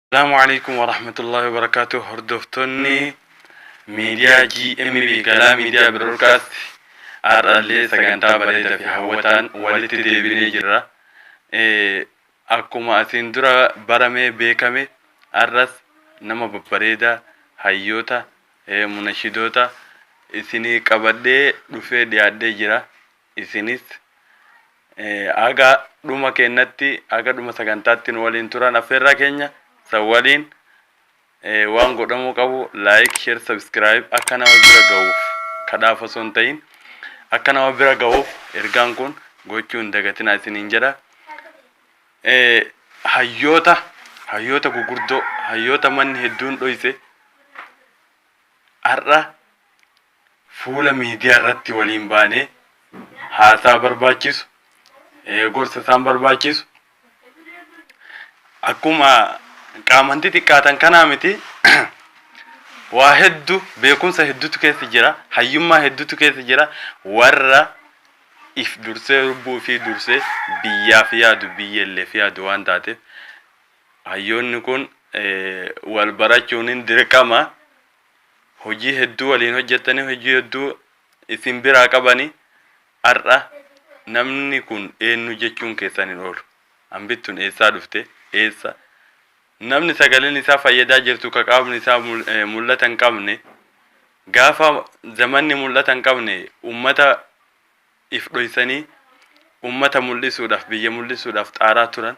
Asalaamu alaikum warahmatullahi wabarakatuh. Hordoftoonni miidiyaa GMB, Galaa Miidiyaa Broadcast, har'allee sagantaa bareedaa fi hawwataan walitti deebinee jirra. Akkuma asiin dura baramee beekame, har'as nama babbareedaa, hayyoota, munashidoota isinii qabadhee dhufee dhiyaadhee jira. Isinis haga dhuma keenyatti, haga dhuma sagantaatti nu waliin turan affeerraa keenya. San waliin waan godhamuu qabu, like, share, subscribe, akka nama bira ga'uuf, kadhaaf osoo hin ta'in akka nama bira ga'uuf ergaan kun gochuu hin dagatinaa isiniin jedha. Hayyoota, hayyoota gugurdoo, hayyoota manni hedduun dhoyse har'a fuula miidiyaa irratti waliin baanee haasaa barbaachisu, gorsa isaan barbaachisu, akkuma qaamanti xiqqaatan kanaa miti, waa hedduu, beekumsa hedduutu keessa jira, hayyummaa hedduutu keessa jira. Warra if dursee, lubbuu fi dursee biyyaaf yaadu, biyyalleef yaadu waan taateef, hayyoonni kun wal barachuun hin dirqama. Hojii hedduu waliin hojjetanii, hojii hedduu isin biraa qabanii, har'a namni kun eenyu jechuun keessan hin oolu. Hambittuun eessaa dhufte? Eessa namni sagaleen isaa fayyadaa jirtu, ka qaamni isaa mul'ata hin qabne, gaafa zamanni mul'ata hin qabne ummata if dhoysanii ummata mul'isuudhaaf, biyya mul'isuudhaaf xaaraa turan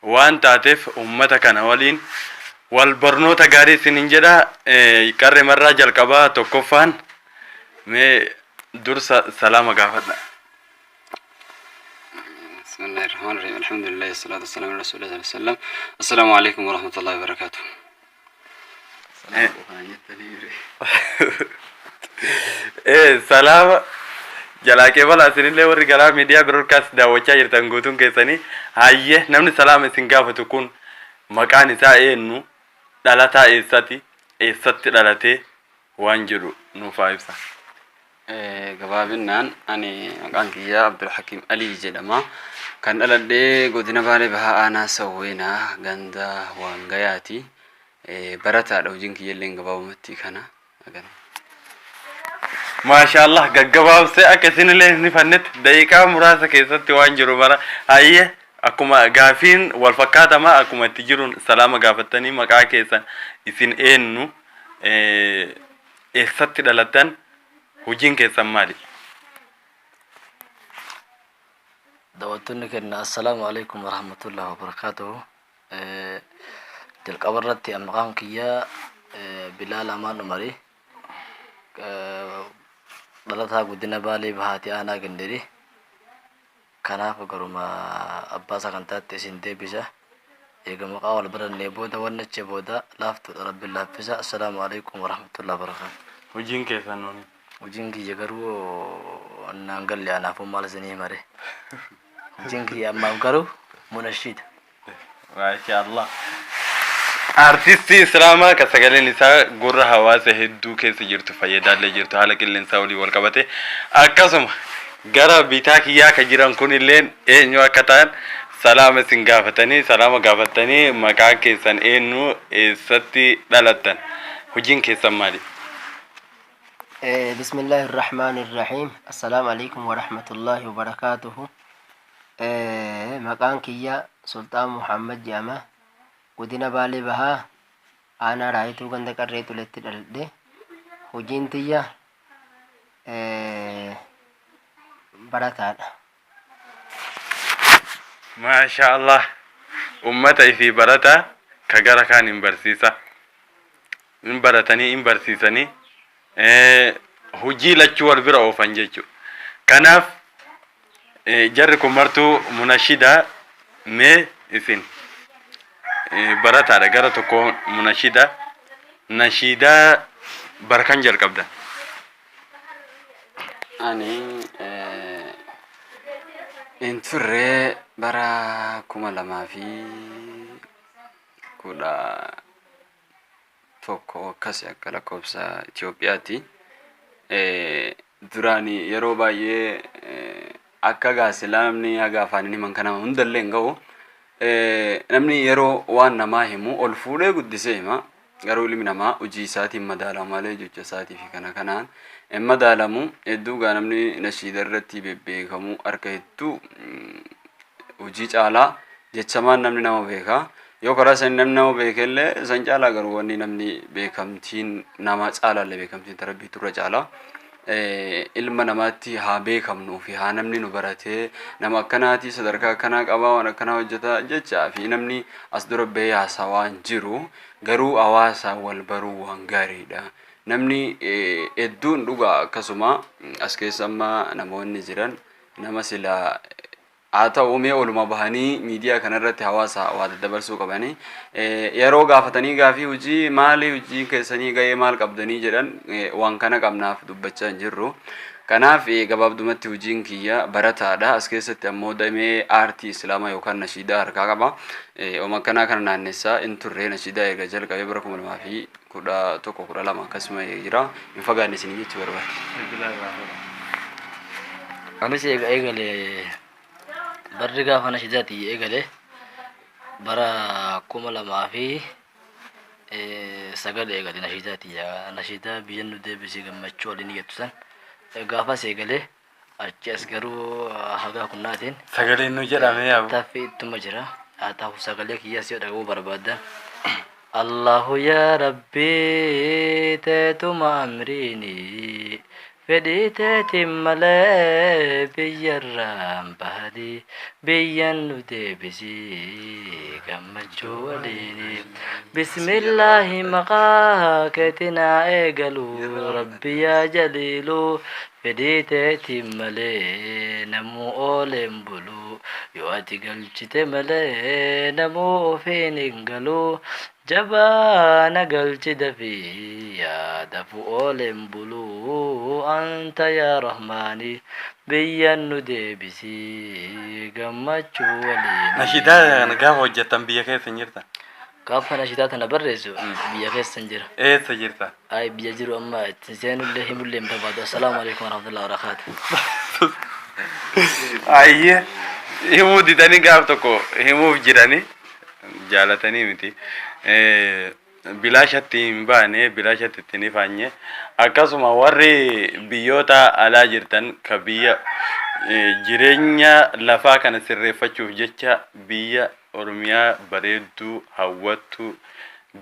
waan taateef, ummata kana waliin wal barnoota gaarii isinin jedha. Qarree marraa jalqabaa tokkoffaan, mee dursa salaama gaafadha. بسم الله الرحمن الرحيم، الحمد لله، والصلاة والسلام على رسول الله صلى الله عليه وسلم. السلام عليكم ورحمة الله وبركاته. سلام. Salaama jalaa qeebala isinillee, warri Galaa Miidiyaa Broadcast daawwachaa jirtan guutuun keessanii. Hayyee, namni salaama isin gaafatu kun maqaan isaa eenyu, dhalataa eessati, eessatti dhalatee waan jedhu nuuf haa ibsa. Gabaabinaan ani maqaan kiyyaa Abdulhakiim Alii jedhama. Kan dhaladhee godina Baalee Bahaa, aanaa Sawweenaa, ganda Waangayaati. Barataadha, hojiin kiyyallee gabaabumatti kana. Maashaallah, gaggabaabsee akka isinillee hin rifannetti daqiiqaa muraasa keessatti waan jiru mara. Hayyee, akkuma gaafiin wal fakkaatama, akkuma itti jiruun salaama gaafattanii, maqaa keessan, isin eenyu, eessatti dhalattan, hojiin keessan maali? Daawwattoonni keenya, assalaamu alaikum warahmatullahi wabarakaatuhu. Jalqaba irratti maqaan kiyyaa Bilaal Amaan Umarii, dhalataa godina Baalee Bahaati, aanaa Gindiri. Kanaaf garuma abbaa sagantaatti isin deebisa. Eega maqaa wal barannee booda, wanni achi booda laaftuudha, rabbiin laaffisa. Assalaamu alaikum warahmatullahi wabarakaatuh. Hojiin keessan nuuni? Hojiin kiyya garuu naan galle, anaafuu maal isinii himare. Hojiin kiyya ammaaf garuu munashiida. Maashaallah. Artistii Islaamaa ka sagaleen isaa gurra hawaasa hedduu keessa jirtu, fayyadaallee jirtu, haala qilleensaa olii wal qabate. Akkasuma gara bitaa kiyyaa ka jiran kunilleen eenyu akka ta'an salaama isin gaafatanii, salaama gaafatanii, maqaa keessan eenyu, eessatti dhalattan, hojiin keessan maali? بسم الله الرحمن الرحيم، السلام عليكم ورحمة الله وبركاته. Maqaan kiyya Sultaan Muhammad jedhama. Godina Baalee Bahaa, aanaa Raayituu, ganda Qarree Tuletti dhaladhe. Hojiin tiyya barataadha. Maasha Allah. Ummata ifii barataa ka gara kaan hin barsiisa. Hin baratanii hin barsiisanii, hojii lachuu wal bira oofan jechuudha. Kanaaf jarri kun martuu munashidaa. Mee isin barataadha, gara tokko munashida, nashiidaa bara kan jalqabdan? Ani hin turre, bara 2011 akkas akka lakkoofsa Itoophiyaatti. Duraan yeroo baay'ee akka gaasilaa namni haga afaaniin himan kana hundallee hin ga'u. Namni yeroo waan namaa himu ol fuudhee guddisee hima. Garuu ilmi namaa hojii isaatiin madaalama malee jecha isaatii fi kana kanaan hin madaalamu. Hedduu gaa namni nashiida irratti bebbeekamu harka hedduu hojii caalaa jechamaan namni nama beeka. Yoo karaa sanii namni nama beeke illee san caalaa garuu wanni namni beekamtiin nama caalaallee beekamtiin ta Rabbiitu irra caala. Ilma namaatti haa beekamnuu fi haa namni nu baratee nama akkanaatii sadarkaa akkanaa qabaa waan akkanaa hojjetaa jechaa fi namni as dura bahee haasawaa hin jiru. Garuu hawaasaan wal baruu waan gaariidha. Namni hedduun dhugaa akkasuma as keessa amma namoonni jiran nama silaa Haa ta'u mee oluma bahanii miidiyaa kanarratti hawaasa waa daddabarsuu qabanii yeroo gaafatanii gaafii hojii maali hojii keessanii gahee maal qabdanii jedhan waan kana qabnaaf dubbachaa hin jirru. Kanaaf gabaabdumatti hojiin kiyya barataadha. As keessatti ammoo damee aartii Islaamaa yookaan nashiidaa harkaa qaba. Oma akkanaa kana naannessaa hin turre nashiidaa erga jalqabee bara 2011 12 akkasuma jira. Hin fagaanne isinii jechuu barbaade. Anis eega eegale barri gaafa nashidaati eegale bara 2009 eegale nashidaati. Nashidaa biyya nu deebisee gammachuu waliin jettu san gaafas eegale achi as garuu hagaa kunnaatiin Sagaleen nu jedhame yaa. Tattaaffii ittuma jira. Haa ta'u sagalee kiyyaas yoo dhaga'uu barbaaddan. Allahu yaa Rabbii teetuma amriini fedhii teetiin malee biyyarraan bahanii biyyan nu deebisii gammachuu waliini. Bismillaahi maqaa keetiin haa eegalu Rabbi yaa jaliilu fedhii teetiin malee namuu ooleen bulu yoo ati galchite malee namuu ofiin hin galu jabaa na galchi dafii yaa dafu ooleen bulu anta yaa rahmaani biyyan nu deebisi gammachuu waliini. Nashiidaa kana gaafa hojjettan biyya keessa hin jirtan? Gaafa nashiidaa tana barreessu biyya keessa hin jira. Eessa jirta? Ay biyya jiru amma itti seenullee himullee hin barbaadu. Assalaamu alaikum warahmatullahi wabarakatuh. Ayyee himuu didanii gaaf tokko himuuf jiranii jaalatanii miti. Bilaashatti hin baane bilaashatti itti hin ifaanye akkasuma warri biyyoota alaa jirtan ka biyya jireenya lafaa kana sirreeffachuuf jecha biyya Oromiyaa bareedduu hawwattuu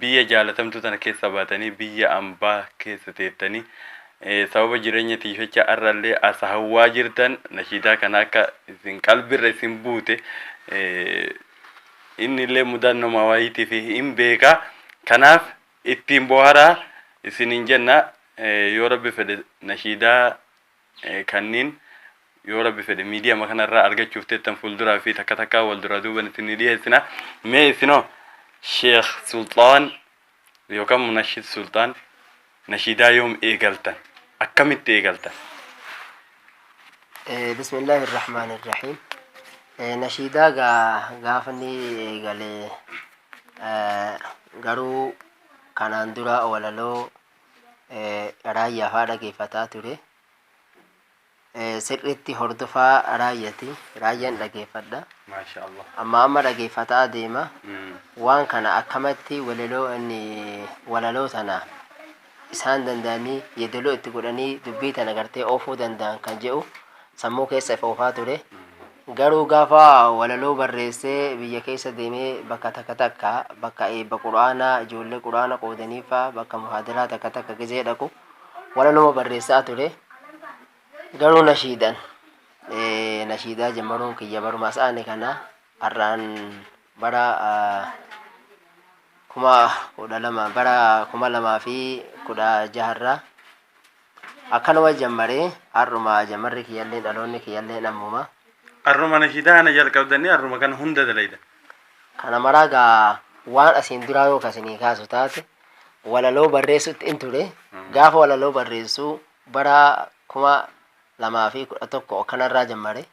biyya jaalatamtuu tana keessa baatanii biyya ambaa keessa teettanii sababa jireenya tiifecha har'allee as hawwaa jirtan nashiidaa kana akka isin qalbirra isin buute inni illee mudannoma wayiitiif hin beeka. Kanaaf ittiin boharaa isiniin jenna yoo rabbi fedhe nashiidaa kanniin yoo rabbi fedhe miidiyama kanarraa argachuuf teettan fuulduraa fi takka takkaa wal duraa duuban isinii dhiyeessina. Mee isinoo Sheekh Sulxaan yookaan Munashid Sulxaan nashiidaa yoom eegaltan? Akkamitti eegaltan? Bismillaahi Irrahmaani Irrahiim. Nashiidaa gaa gaafa inni eegale garuu kanaan dura walaloo raayyaa faa dhageeffataa ture. Sirriitti hordofaa raayyati. Raayyaan dhageeffadha. Maasha Allah. Amma amma dhageeffataa deema. Waan kana akkamatti walaloo inni walaloo tana isaan danda'anii yeedaloo itti godhanii dubbii tana gartee oofuu danda'an kan jedhu sammuu keessa if oofaa ture. Garuu gaafa walaloo barreessee biyya keessa deemee bakka takka takka bakka eebba qur'aanaa ijoollee qur'aana qoodaniifaa bakka muhaadaraa takka takka gizee dhaqu walaluma barreessaa ture. Garuu nashiidan nashiidaa jammaruun kiyya baruma as aane kana har'aan bara 2012 bara 2016rraa akkanuma jammaree har'uma jammarri kiyyalleen dhaloonni kiyyalleen ammuma. Har'uma nashiidaa kana jalqabdanii har'uma kana hunda dalaydan. Kana maraa gaa waan asiin duraa yoo kasinii kaasu taate walaloo barreessutti in ture. Gaafa walaloo barreessu bara 2011 kanarraa jammare.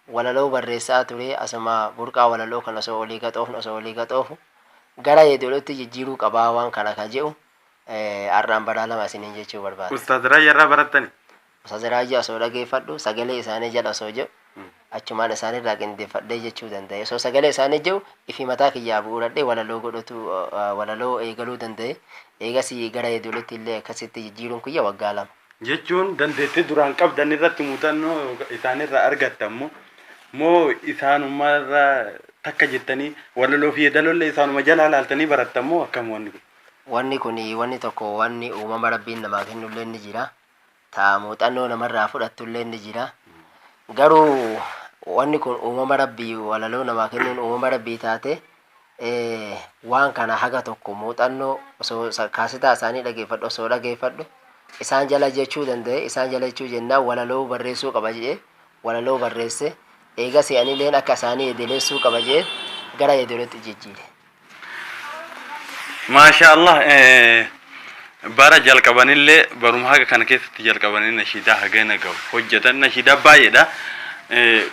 Walaloo barreessaa ture asuma burqaa walaloo kan osoo olii gaxoofnu osoo olii gaxoofu gara yeedalootti jijjiiruu qabaa waan kana ka je'u har'aan baraa lama isiniin jechuu barbaada. Ustaaz Raayyaa irraa barattani? Ustaaz Raayyaa osoo dhageeffadhu sagalee isaanii jala osoo jedhu Achumaan isaanirraa qindeeffadhee jechuu danda'e. Osoo sagalee isaanii jiru ifi mataa kiyyaa bu'uuradhee walaloo godhatu, walaloo eegaluu danda'e. Eegasii gara yeedalootti illee akkasitti jijjiiruun kiyya waggaa 2. Jechuun dandeettii duraan qabdan irratti muuxannoo isaanirraa argattan moo isaanumarraa takka jettanii walaloo fi yeedaloollee isaanuma jalaa laaltanii barattan moo akkam wanni kun? Wanni kun, wanni tokko, wanni uumama Rabbiin namaa kennullee ni jira. Taa muuxannoo namarraa fudhattullee ni jira. Garuu wanni kun uumama Rabbii, walaloo namaa kennuun uumama Rabbii taate, waan kana haga tokko muuxannoo osoo kaasitaa isaanii dhageeffadhu, osoo dhageeffadhu isaan jala jechuu danda'e. Isaan jala jechuu jennaan walaloo barreessuu qaba jedhee walaloo barreesse. Eegas anilleen akka isaanii yeedaleessuu qaba jedhee gara yeedalootti jijjiire. Maasha Allah, bara jalqabanillee baruma haga kana keessatti jalqabanii nashiidaa hagana gahu hojjetan, nashiidaa baay'eedha.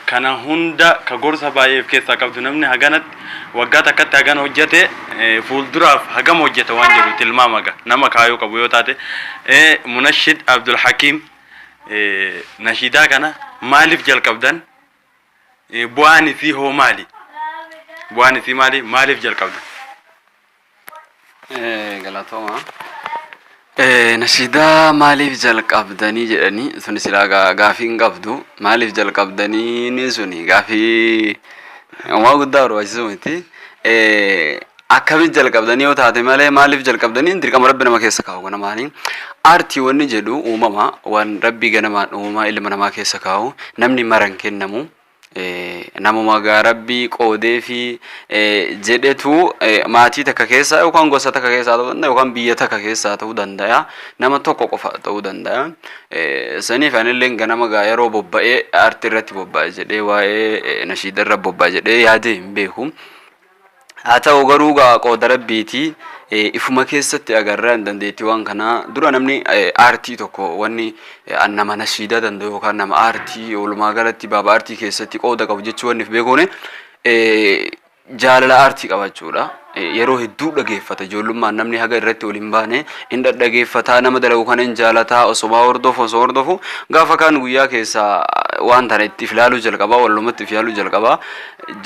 Kana hunda ka gorsa baay'ee of keessaa qabdu, namni haganatti waggaa takkatti hagana hojjete, fuulduraaf hagam hojjeta waan jedhu tilmaama ga nama kaayoo qabu yoo taate. Munashid Abdul Hakiim, nashiidaa kana maaliif jalqabdan? Bu'aan isii hoo maali? Bu'aan isii maali? Maaliif jalqabdan? Galatooma. Nashiidaa maaliif jalqabdanii jedhanii suni silaa gaafii hin qabdu. Maaliif jalqabdanii suni gaafii homaa guddaa barbaachisu miti. Akkamitti jalqabdanii yoo taate malee, maaliif jalqabdanii dirqama Rabbi nama keessa kaa'u ganamaanii. Aartii wanni jedhu uumama, waan Rabbi ganamaan uumama ilma namaa keessa kaa'u, namni maran kennamu. Namuma gaa Rabbii qoodee fi jedhetu maatii takka keessaa yookaan gosa takka keessaa ta'uu danda'a yookaan biyya takka keessaa ta'uu danda'a, nama tokko qofa ta'uu danda'a. Saniif anillee ganama gaa yeroo bobba'ee aartii irratti bobba'e jedhee, waa'ee nashiida irra bobba'e jedhee yaadee hin beeku. Haa ta'u garuu gaa qooda Rabbiiti, ifuma keessatti agarra hin dandeettii waan kanaa. Dura namni aartii tokko, wanni nama nashiidaa danda'u yookaan nama aartii walumaa galatti baaba aartii keessatti qooda qabu jechuu wanni if beekuun jaalala aartii qabaachuudha. Yeroo hedduu dhageeffata, ijoollummaan namni haga irratti ol hin baane hin dhadhageeffataa, nama dalagu kana hin jaalataa, osoma hordofu osoo hordofu gaafa kaan guyyaa keessaa waan tana itti if ilaaluu jalqabaa, walumatti if yaaluu jalqabaa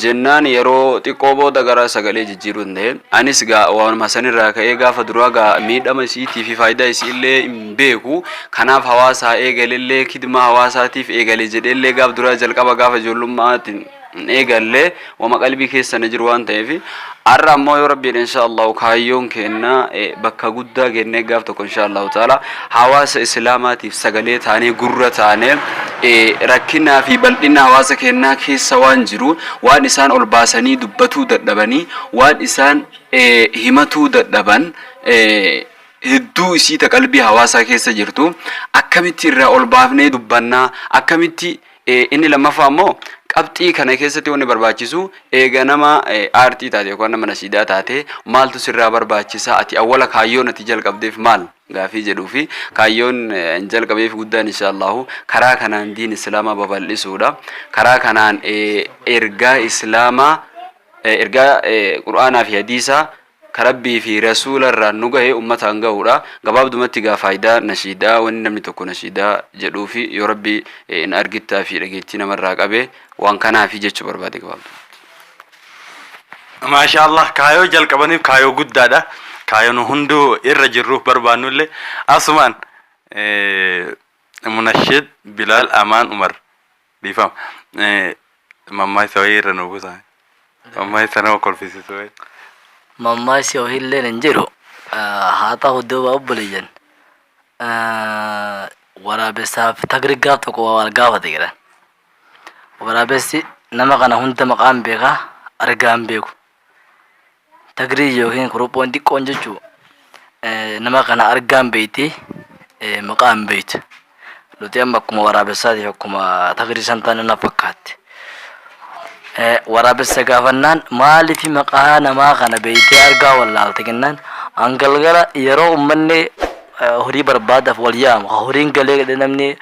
jennaan yeroo xiqqoo booda gara sagalee jijjiiruu danda'e. Anis gaa waanuma sanirraa ka'ee gaafa duraa gaa miidhama isiitii fi faayidaa isii illee hin beeku. Kanaaf hawaasaa eegalellee, kidmaa hawaasaatiif eegale jedheellee gaaf duraa jalqaba gaafa ijoollummaatti hin eegalle, wama qalbii keessa na jiru waan ta'eef. Har'a ammoo yoo Rabbi jedhe, insha Allahu, kaayyoon keenna bakka guddaa geennee gaaf tokko, insha Allahu ta'ala, hawaasa islaamaatiif sagalee taanee, gurra taanee, rakkinaa fi bal'ina hawaasa keenyaa keessa waan jiru, waan isaan ol baasanii dubbatuu dadhabanii, waan isaan himatuu dadhaban hedduu isii ta qalbii hawaasaa keessa jirtu akkamitti irraa ol baafnee dubbannaa, akkamitti. Inni lammaffaa immoo qabxii kana keessatti wanni barbaachisu, eega nama aartii taate yookaan nama nashiidaa taate, maaltu sirraa barbaachisa, ati awwala kaayyoon ati jalqabdeef maal gaafii jedhuu fi kaayyoon hin jalqabeef guddaan, insha Allahu, karaa kanaan diin islaamaa babal'isuudha. Karaa kanaan ergaa islaamaa, ergaa Qur'aanaa fi hadiisaa ka Rabbii fi rasuula irraan nu gahe ummataan gahuudha. Gabaabdumatti gaa faayidaa nashiidaa, wanni namni tokko nashiidaa jedhuu fi yoo Rabbi hin argittaa fi dhageettii namarraa qabe waan kanaafi jechuu barbaade gabaabdumatti. Maasha Allah, kaayoo jalqabaniif kaayoo guddaadha. Kaayoo nu hunduu irra jirruuf barbaannullee asumaan Munashid Bilaal Amaan Umar, dhiifama. Mammaa isa wayii irra nu buusa. Mammaa isa nama kolfisiisu wayii. Mammaasi hohiilleen hin jiru. Haa ta'u duuba, obboleeyyan, waraabessaaf tagri gaaf tokko waa wal gaafate jedhan. Waraabessi nama kana hunda maqaan beekaa, argaan beeku. Tagrii yookiin kuruphoon xiqqoon jechuu nama kana argaan beekti, maqaan beektu. Nuti amma akkuma waraabessaatiif akkuma tagrii san taane na fakkaatti. Waraabessa gaafannaan, maaliif maqaa namaa kana beektee argaa wallaalte jennaan, an galgala yeroo uummanni horii barbaadaaf wal yaamu, ka horiin galee jedhee namni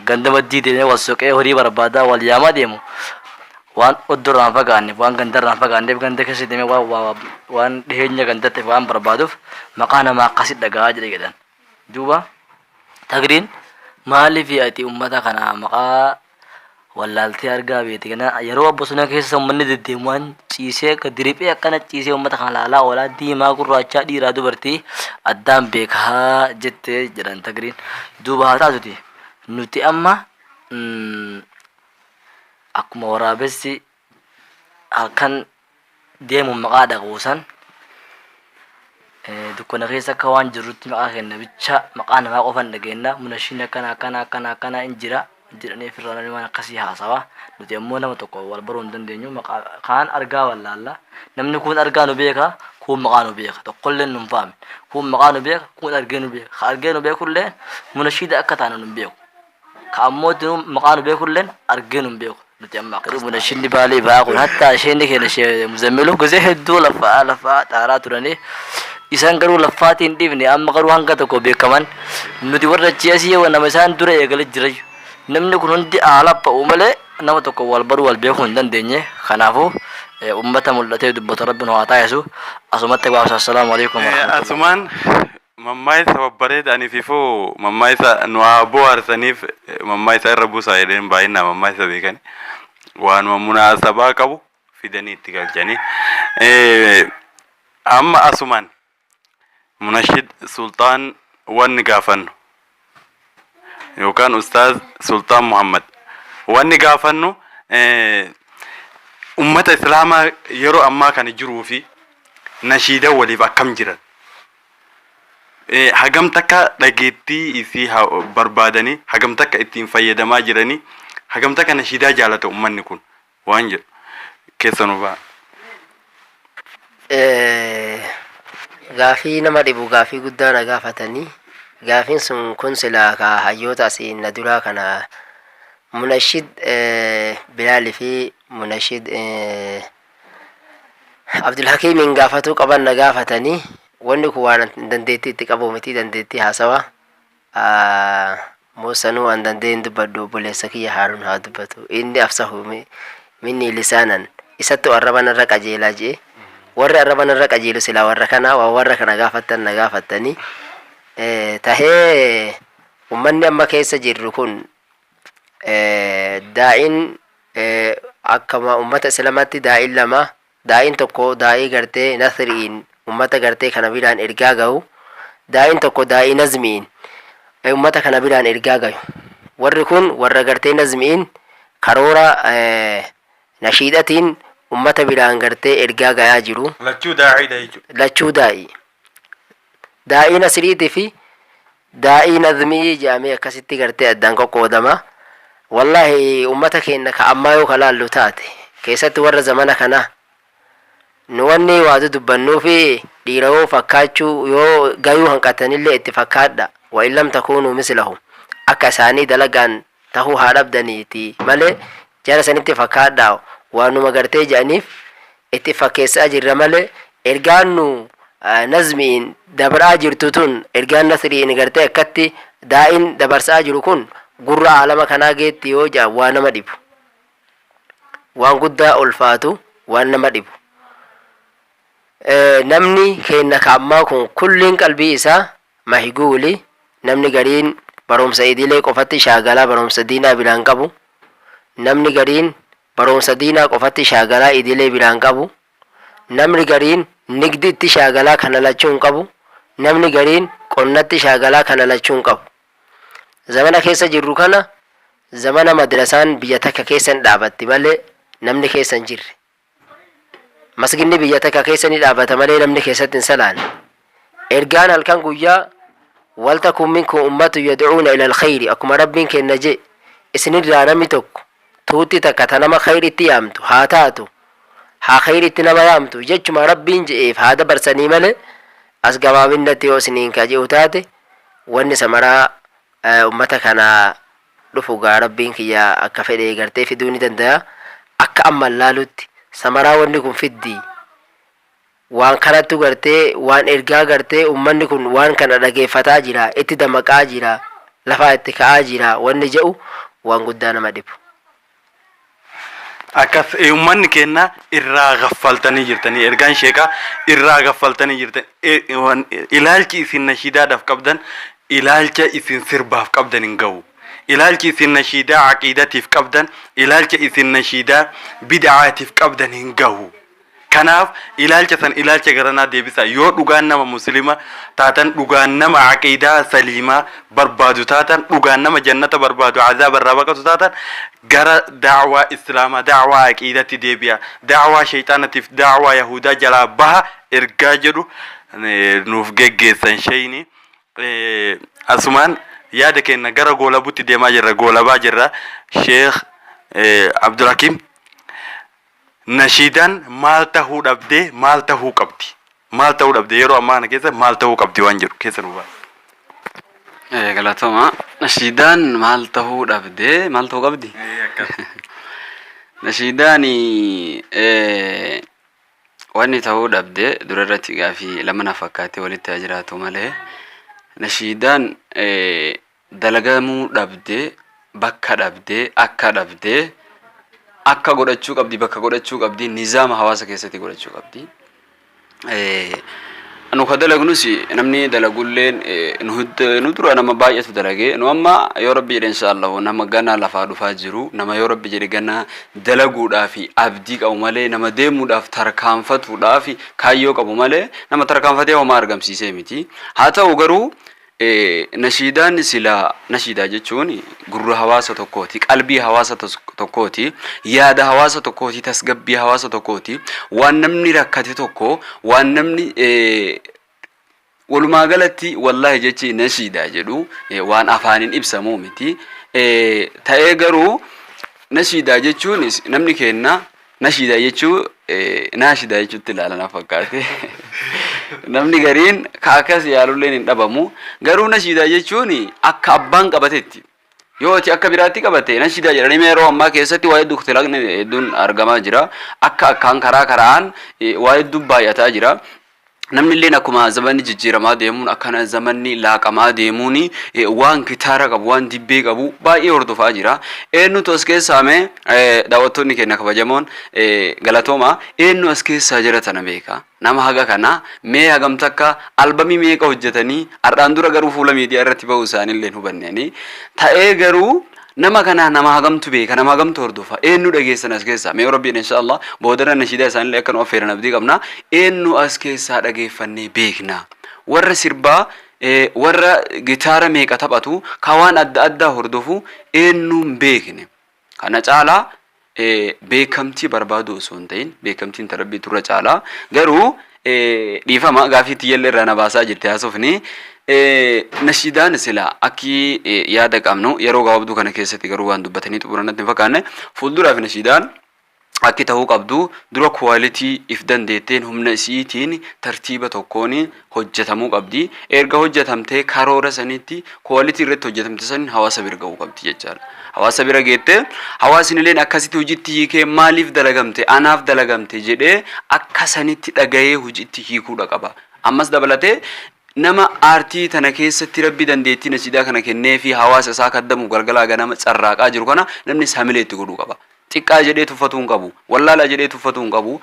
ganda maddii deemee wal soqee horii barbaadaa wal yaamaa deemu, waan oddorraan fagaanneef, waan gandarraan fagaanneef, ganda keessa deemee waan dhiheenya gandatti waan barbaaduuf maqaa namaa akkasi dhaga'aa jedhe jedhan. Duuba tagriin, maaliif ati ummata kana maqaa Wallaaltee argaa beeti kana yeroo bosona keessa uummanni deddeemu waan ciisee akka diriphee akkana ciisee uummata kana laalaa oolaa diimaa gurraachaa dhiiraa dubartii addaan beekaa jette jedhan tagriin. Duuba haa taatuti nuti amma akkuma waraabessi halkan deemuun maqaa dhaqu san dukkana keessa akka waan jirrutti maqaa kenna bicha maqaa namaa qofa hin dhageenna. Munashiin akkana akkana akkana akkana hin jira jedhanii ofirraa namni waan akkasii haasawa. Nuti ammoo nama tokko wal baruu hin dandeenyu. Maqaa kaan argaa wallaalla. Namni kuun argaa nu beeka, kuun maqaa nu beeka. Tokkolleen nu hin faamne. Kuun maqaa nu beeka, kuun argee nu beeka. Ka argee nu beekullee munashiida akka taane nu hin beeku. Ka ammoo maqaa nu beekulleen argee nu hin beeku. Nuti amma akkas. Garuu munashiidni Baalee Bahaa kun hattaa isheen keenya ishee Muzammilu gizee hedduu laffaa laffaa xaaraa turanii isaan garuu laffaatii hin dhiifne. Amma garuu hanga tokko beekaman. Nuti warra achii asii nama isaan dura eegale jira. Namni kun hundi haala ba'u malee nama tokko wal baruu wal beekuu hin dandeenye. Kanaafuu ummata mul'atee dubbatu Rabbi nu haa taasisu. Asumatti gabaabsa. Assalaamu alaikum warahmatullahi. Asumaan mammaayisa babbareeda ififuu mammaayisa nu haa bohaarsaniif mammaayisa irra buusaa jedheen. Baay'inaan mammaayisa beekani waanuma munaasabaa qabu fidanii itti galchanii. Amma asumaan Munashid Sultaan wanni gaafannu yookaan Ustaaz Sultaan Muhammad wanni gaafannu, ummata Islaamaa yeroo ammaa kana jiruu fi nashiidaa waliif akkam jiran, hagam takka dhageettii isii barbaadanii, hagam takka ittiin fayyadamaa jiranii, hagam takka nashiidaa jaalata ummanni kun waan jedhu keessa nu ba'a. Gaafii nama dhibu, gaafii guddaa na gaafatanii. Gaafiin sun kun silaa ka hayyoota asiin na duraa kana Munashid Bilaalii fi Munashid Abdulhakiimiin gaafatuu qaban na gaafatanii. Wanni kun waan dandeettii itti qabu miti. Dandeettii haasawa moosanuu an dandee hin dubbadhu. Obboleessa kiyya Haaruun haa dubbatu, inni afsahu minni lisaanan, isattu arraba narra qajeelaa jee. Warri arraba narra qajeelu silaa warra kana waan warra kana gaafattan na gaafattanii tahee. Ummanni amma keessa jirru kun daa'iin akkama ummata Islamaatti daa'iin lama. Daa'iin tokko daa'ii gartee nasri'iin ummata gartee kana biraan ergaa gahu, daa'iin tokko daa'ii nazmi'iin ummata kana biraan ergaa gahu. Warri kun warra gartee nazmi'iin karoora nashiidhatiin ummata biraan gartee ergaa gayaa jiru. Lachuu daa'iidha jechuudha. Lachuu daa'ii, daa'ii nasriitii fi daa'ii nazmii jedhamee akkasitti gartee addaan qoqqoodama. Wallaahi ummata keenya ka ammaa yoo ka laallu taate, keessatti warra zamana kana, nu wanni waa dudubbannuufi dhiira yoo fakkaachuu yoo gayuu hanqatanillee itti fakkaadha. Wa in lam takuunuu mislahum, akka isaanii dalagaan tahuu haa dhabdaniiti malee jara sanitti fakkaadhaa waanuma gartee jedhaniif itti fakkeessaa jirra malee, ergaan nu nazmiin dabraa jirtu tun, ergaan nasriin gartee akkatti daa'in dabarsaa jiru kun gurra aalama kanaa geetti yoo jedhan waa nama dhibu, waan guddaa ulfaatu, waan nama dhibu. Namni keenna ka ammaa kun kulliin qalbii isaa mahiguuli. Namni gariin barumsa idilee qofatti shaagalaa, barumsa diinaa biraan qabu. Namni gariin barumsa diinaa qofatti shaagalaa, idilee biraan qabu. Namni gariin nigditti shaagalaa, kana lachuu hin qabu. Namni gariin qonnatti shaagalaa, kana lachuu hin qabu. Zamana keessa jirru kana zamana madrasaan biyya takka keessa hin dhaabatti malee namni keessa hin jirre, masginni biyya takka keessa ni dhaabata malee namni keessatti hin salaanne, ergaan halkan guyyaa waltakun minkum ummatu yad'uuna ila alkhayri, akkuma Rabbiin kenna je, isinirraa namni tokko tuutti takka ta nama khayritti yaamtu haa taatu, haa khayritti nama yaamtu jechuma Rabbiin je'eef haa dabarsanii malee. As gabaabinnatti yoo isiniin ka je'u taate, wanni samaraa ummata kanaa dhufu gaa Rabbiin kiyya akka fedhe gartee fiduu ni dandaya. Akka amman laalutti samaraa wanni kun fiddi waan kanattu gartee waan ergaa gartee ummanni kun waan kana dhageeffataa jira, itti damaqaa jira, lafaa itti ka'aa jira wanni je'u waan guddaa nama dhibu. Akkas uummanni keenya irraa gaffaltanii jirtanii, ergaan sheekaa irraa gaffaltanii jirtan. Ilaalchi isin nashiidaadhaaf qabdan ilaalcha isin sirbaaf qabdan hin ga'u. Ilaalchi isin nashiidaa aqiidatiif qabdan, ilaalcha isin nashiidaa bid'aatiif qabdan hin gahu. Kanaaf ilaalcha san ilaalcha garanaa deebisaa. Yoo dhugaan nama muslima taatan, dhugaan nama aqiidaa saliimaa barbaadu taatan, dhugaan nama jannata barbaadu, azaaba irraa baqatu taatan, gara da'waa islaamaa, da'waa aqiidatti deebi'a. Da'waa shayxaanatiif da'waa yahudaa jalaa baha ergaa jedhu nuuf geggeessan shayni. Asumaan yaada keenya gara goolabutti deemaa jirra, goolabaa jirra. Sheekh Abdulhakim, nashiidaan maal tahuu dhabdee, maal tahuu qabdi? Maal tahuu dhabde yeroo ammaa kana keessa, maal tahuu qabdi waan jedhu keessa nu baasa. Galatooma. Nashiidaan maal tahuu dhabdee, maal tahuu qabdi? Nashiidaan wanni tahuu dhabde dura irratti gaafii lama na fakkaatee walitti haa jiraatu malee, nashiidaan dalagamuu dhabde bakka dhabde, akka dhabde, akka godhachuu qabdi, bakka godhachuu qabdi, nizaama hawaasa keessatti godhachuu qabdi. Nu ka dalagnus, namni dalagulleen nu dura nama baay'eetu dalagee. Nu amma yoo Rabbi jedhe, insha Allah, nama gana lafaa dhufaa jiru, nama yoo Rabbi jedhe gana dalaguudhaaf abdii qabu malee, nama deemuudhaaf tarkaanfatuudhaaf kaayyoo qabu malee, nama tarkaanfatee homaa argamsiisee miti. Haa ta'u garuu nashiidaan silaa, nashiidaa jechuun gurra hawaasa tokkooti, qalbii hawaasa tokkooti, yaada hawaasa tokkooti, tasgabbii hawaasa tokkooti, waan namni rakkate tokko, waan namni walumaa galatti, wallaahi, jechi nashiidaa jedhu waan afaaniin ibsamuu miti. Ta'ee garuu nashiidaa jechuun namni kenna nashiidaa jechuu naashidaa jechuutti ilaala na fakkaate. Namni gariin ka akkas yaalulleen hin dhabamu. Garuu nashiidaa jechuun akka abbaan qabatetti. Yoo ati akka biraatti qabate nashiidaa jedhanii, yeroo ammaa keessatti waa hedduu tilaqni hedduun argamaa jira. Akka akkaan karaa karaan waa hedduu baay'ataa jira. Namni illeen akkuma zamanni jijjiiramaa deemuun, akkana zamanni laaqamaa deemuun, waan gitaara qabu, waan dibbee qabu baay'ee hordofaa jira. Eenyutu as keessaa, mee daawwattoonni keenya kabajamoon, galatooma, eenyu as keessaa jira tana beeka? Nama haga kana mee hagam takka albamii meeqa hojjetanii har'aan dura garuu fuula miidiyaa irratti bahuu isaaniillee hin hubanneeni. Ta'ee garuu nama kana nama hagamtu beeka, nama hagamtu hordofa, eenyu dhageessan as keessaa? Mee Rabbiin insha Allah boodarra nashiidaa isaanillee akka nu affeeran abdii qabna. Eenyu as keessaa dhageeffannee beekna? Warra sirbaa, warra gitaara meeqa taphatu, ka waan adda addaa hordofu eenyuun beekne? Kana caalaa beekamtii barbaadu osoo hin ta'in, beekamtiin tarabbii turra caalaa garuu, dhiifama, gaafii tiyyallee irraa na baasaa jirte haasofni. Nashiidaan sila akki yaada qabnu yeroo gabaabduu kana keessatti garuu waan dubbatanii xumuran natti hin fakkaanne. Fuulduraaf nashiidaan akki ta'uu qabdu dura quality if dandeetteen humna isiitiin tartiiba tokkoon hojjetamuu qabdi. Erga hojjetamtee karoora sanitti quality irratti hojjetamte san hawaasa bira ga'uu qabdi jechaadha. Hawaasa bira geettee hawaasni illeen akkasitti hojiitti hiikee, maaliif dalagamte, anaaf dalagamte jedhee akka sanitti dhagahee hojiitti hiikuudha qaba. Ammas dabalatee nama aartii tana keessatti Rabbi dandeettii nashiidaa kana kennee fi hawaasa isaa kaddamuuf galgalaa ganama carraaqaa jiru kana namni samilee itti godhuu qaba. Xiqqaa jedhee tuffatuu hin qabu. Wallaalaa jedhee tuffatuu hin qabu.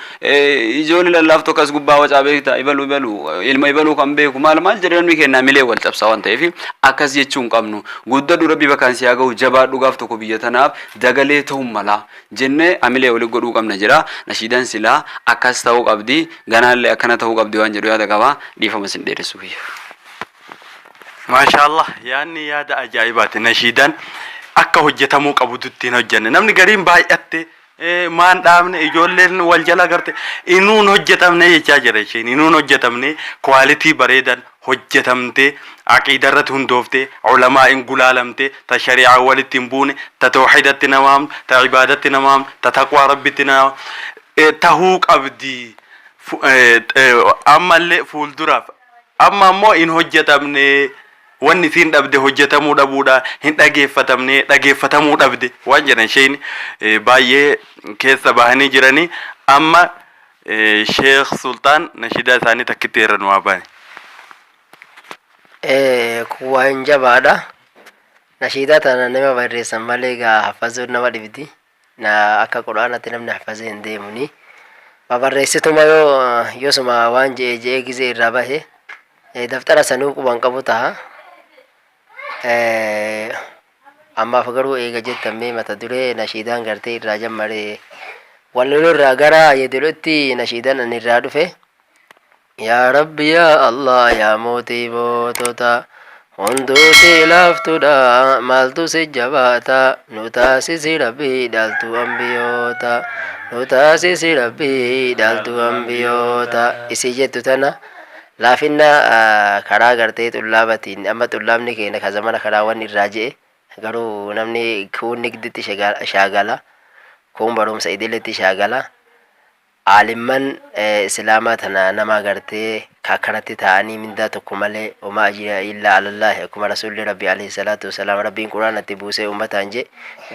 Ijoollee lallaaftuu akkas gubbaa wacaa beektaa, ibaluu ibaluu ilma ibaluu kan beeku maal maal jedhee namni kennaa milee wal cabsaa waan ta'eef akkas jechuu hin qabnu. Guddadhu, Rabbi bakkaan si haa ga'u, jabaadhu, gaaf tokko biyya tanaaf dagalee ta'uu mala jennee amilee walitti godhuu qabna jira. Nashiidaan silaa akkas ta'uu qabdi. Ganaallee akkana ta'uu qabdi waan jedhu yaada qaba. Dhiifama isin dheeressuu kiyya. Maashaallah, yaadni yaada ajaa'ibaati. Nashiidaan akka hojjetamuu qabututti hin hojjenne. Namni gariin baay'atte, maan dhaabne, ijoolleen wal jala garte inuun hojjetamne jechaa jira isheen. Inuun hojjetamne, quality bareedan hojjetamte, aqiida irratti hundoofte, ulamaa'in gulaalamte, ta shari'aa walitti hin buune, ta tawxiidatti nama waamtu, ta ibaadatti nama waamtu, ta taqwaa Rabbitti nama tahuu qabdi. Ammallee fuulduraaf amma ammoo hin hojjetamne. Wanni isiin dhabde hojjetamuu dhabuudha, hin dhageeffatamne, dhageeffatamuu dhabde waan jedhan isheen baay'ee keessa bahanii jiranii. Amma Sheekh Sultaan nashiidaa isaanii takkitti irra nu haa baane. Kun waan jabaadha. Nashiidaa tana nama barreessan malee gaa hafazuun nama dhibdi. Na akka Qur'aanatti namni hafazee hin deemuni. Babarreessituma yoo yoosuma waan je'e je'ee gizee irraa bahe daftara sanuu quban qabu taha. Ammaaf garuu eega jettan mee mata duree nashiidaan gartee irraa jammare walaloo irraa gara yeedalootti nashiidaan ani irraa dhufe. Yaa Rabbi, yaa Allah, yaa mootii mootota, hunduuti laaftudha, maaltu si jabaata? Nu taasisi Rabbii dhaaltu ambiyoota, nu taasisi Rabbii dhaaltu ambiyoota. Isii jettu tana laafinna karaa gartee xullaabatiin, amma xullaabni keenya ka zamana karaa wanni irraa je'e garuu namni kuun nigditti shaagala, kuun barumsa idiletti shaagala. Aalimman islaamaa tana nama gartee ka akkanatti taa'anii mindaa tokko malee, وما أجري إلا على الله, akkuma rasuulli Rabbi عليه الصلاة والسلام Rabbiin Quraanatti buusee ummataan je,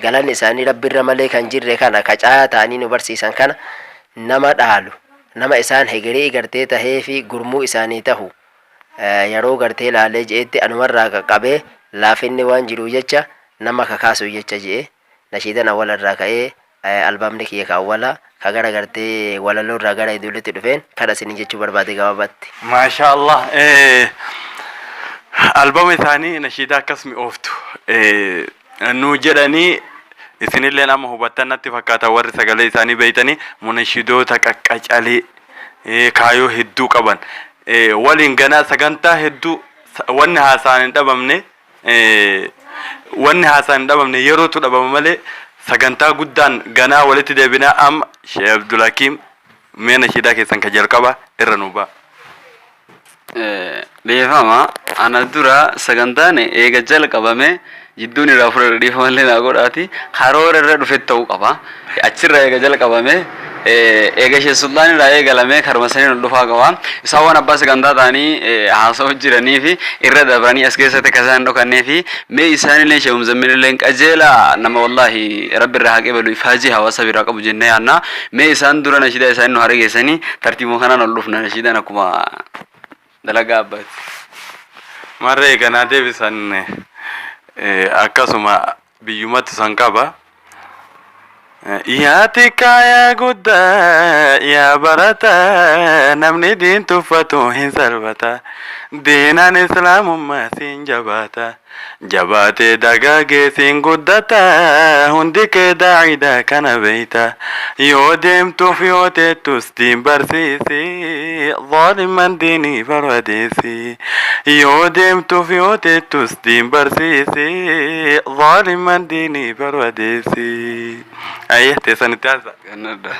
galanni isaanii Rabbirra malee kan jirre kana ka caayaa ta'anii nu barsiisan kana nama dhaalu, nama isaan hegeree gartee tahee fi gurmuu isaanii tahu yeroo gartee laalee je'etti anumarraa qaqqabee laafinni waan jiru jecha nama kakaasu jecha je'e nashiidan awwala irraa ka'ee albaamni kiyya ka awwala ka gara gartee walaloo irraa gara idileetti dhufeen kan isinii jechuu barbaade gabaabatti. Maasha Allah. Albama isaanii nashiidaa akkas mi'ooftu nu jedhanii, isinilleen amma hubattan natti fakkaata, warri sagalee isaanii beeytanii munashidoota qaqqacalee kaayoo hedduu qaban waliin ganaa sagantaa hedduu wanni haasaan hin dhabamne, wanni haasaan hin dhabamne, yerootu dhabama malee sagantaa guddaan ganaa walitti deebinaa. Amma Sheekh Abdulhakiim, mee nashiidaa keessan ka jalqaba irra nu ba'a. Dhiifama, ana dura sagantaan eega jalqabame jidduun irraa fudhadhe, dhiifamallee naa godhaati, karoora irra dhufe ta'uu qaba. Achirra eega jalqabame, eega ishee sultaan irraa eegalame, karuma saniin ol dhufaa qaba. Isaan waan abbaa sagantaa ta'anii haasa'u jiranii fi irra dabranii as keessatti akka isaan dhokannee fi mee isaanillee Sheekh Muzammilillee qajeelaa nama, wallaahi Rabbi irraa haa qeebalu, ifaajii hawaasa biraa qabu jennee yaanna. Mee isaan dura nashiidaa isaanii nu haregeessanii tartiibuma kanaan ol dhufna, nashiidaan akkuma dalagaa abbaati. Marree ganaa deebisan akkasuma biyyumatti san qaba. Yaa xiqqaa yaa guddaa yaa barataa, namni diin tuffatu hin salphata. Diinaan Islaamummaa siin jabaata. Jabaatee dagaagee siin guddata. Hundi kee daa'idha kana beeyta. Yoo deemtuuf yoo teettus diin barsiisi. Zaaliman diinii barbadeessi. Yoo deemtuuf yoo teettus diin barsiisi. Zaaliman diinii barbadeessi. Ayyee, teessanitti haasa. Gannadha.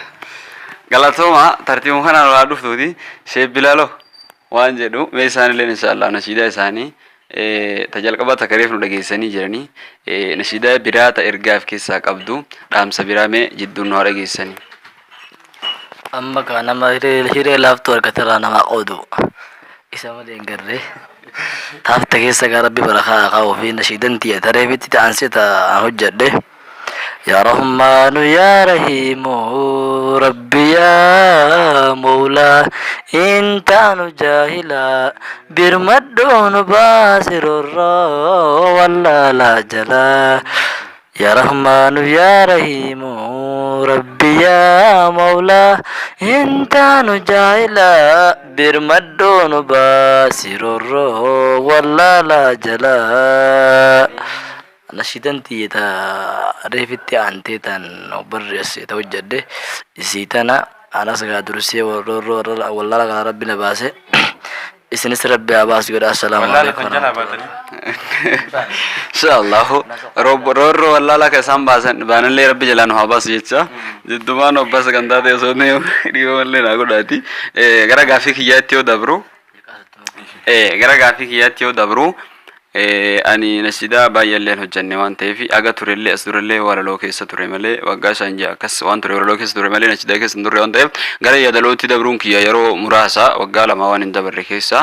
Galatooma, tartiibuma kanaan waa dhuftuuti. Sheek Bilaaloo waan jedhu mee isaanillee inshaallah nashiidaa isaanii ta jalqaba takka reef nu dhageessanii jiranii, nashiidaa biraa ta ergaaf keessaa qabdu, dhaamsa biraa mee jidduun nu haa dhageessanii. Amma kaa nama hiree laaftuu argaterraa namaa qoodu isa malee hin garree. Taafta keessa gaa Rabbi barakaa haa kaa'uu fi nashiidan tiyya tareefitti ta'ansee ta'an hojjedhe. يا رحمن يا رحيم ربي يا مولا، إنتان جاهلا برمدون باسر ولا لا جلا. يا رحمن يا رحيم ربي يا مولا، إنتان جاهلا برمدون باسر ولا لا جلا. Nashiidan tiyya ta reefitti aantee tan barreesse ta hojjedhe isii tana. Anas gaa dursee warroorroo wallaala kana Rabbi na baase, isinis Rabbi haa baasu jedha. Assalaamu Wallaala alaikum san jalaa warahmatullahi. baatanii. Inshaallahu roorroo wallaala ka isaan baasan baanallee Rabbi jalaa nu haa baasu jecha jiddumaan abbaa sagantaa ta'e osoo inni dhiifamallee naa godhaati. Gara gaaffii kiyyaatti yoo dabru, ani nashiidaa baay'eellee hin hojjenne waan ta'eef, aga turellee as durellee walaloo keessa ture malee, waggaa 5 6 akkas waan ture walaloo keessa ture malee nashiidaa keessa hin turre waan ta'eef, gara yaadalootti dabruun kiyya yeroo muraasa, waggaa 2 waan hin dabarre keessa.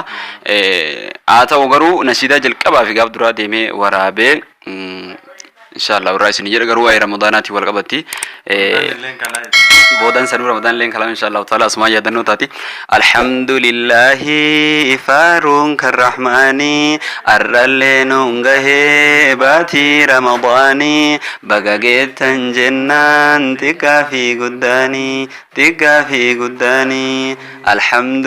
Haa ta'u garuu nashiidaa jalqabaa fi gaaf duraa deemee waraabee inshallah irraa isin jedha, garuu waa'ee Ramadaanaatiin wal qabatti. Boodan sanuu Ramadaan illee kalama inshallah taala asumaan yaadannoo taati. Alhamdulillahi, faaruun kan Rahmaanii, arrallee nuun gahee baatii Ramadaanii. Baga geettan jennaan xiqqaa fi guddaanii, xiqqaa fi guddaanii. Alhamdu.